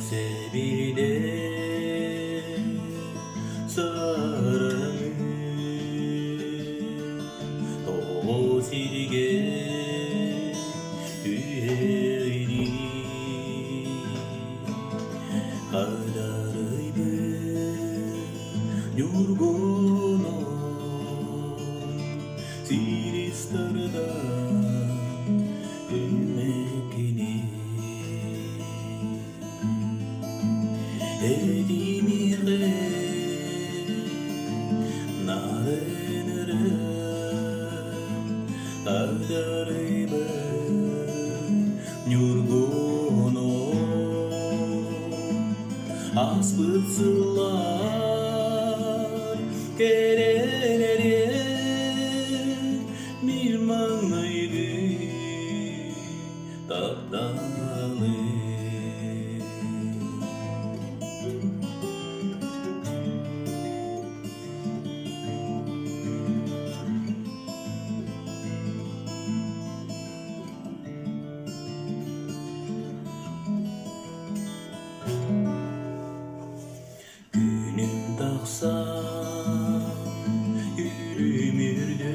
Сэбирдэх сараны тоҕо сиргэ түһэрий Хадарыйбыт ньургуну сирис тардан Үүммэккини Этимиэхэ нарынырым Агдаарыйбын ньургуһуну Ааспыт сыллар кэрэлэрин Биир маҥнайгы тапталы. Күнүм тахсан үрүмүрдү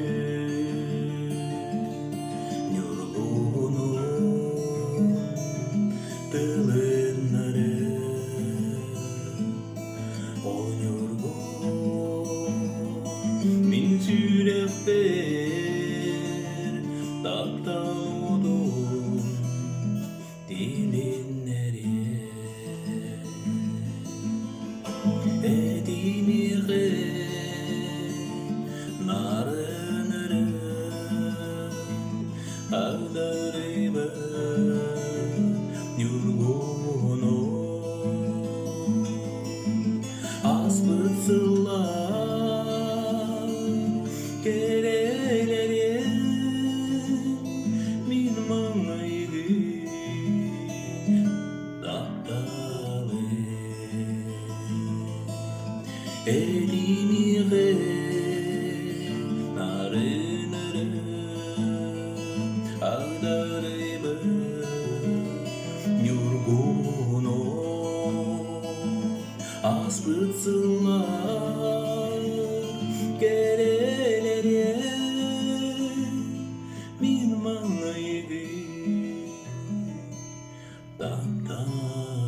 Ньургуһунун тылыннары Ол ньургун мин сүрэхпэр таптал уотун тилиннэриэ Этимиэхэ нарынырым Агдаарыйбын ньургуһуну Ааспыт сыллар кэрэлэрин Мин маҥнайгы тапталы Этимиэхэ нарынырым Агдаарыйбын ньургуһуну Ааспыт сыллар кэрэлэрин Мин маҥнайгы тапталым.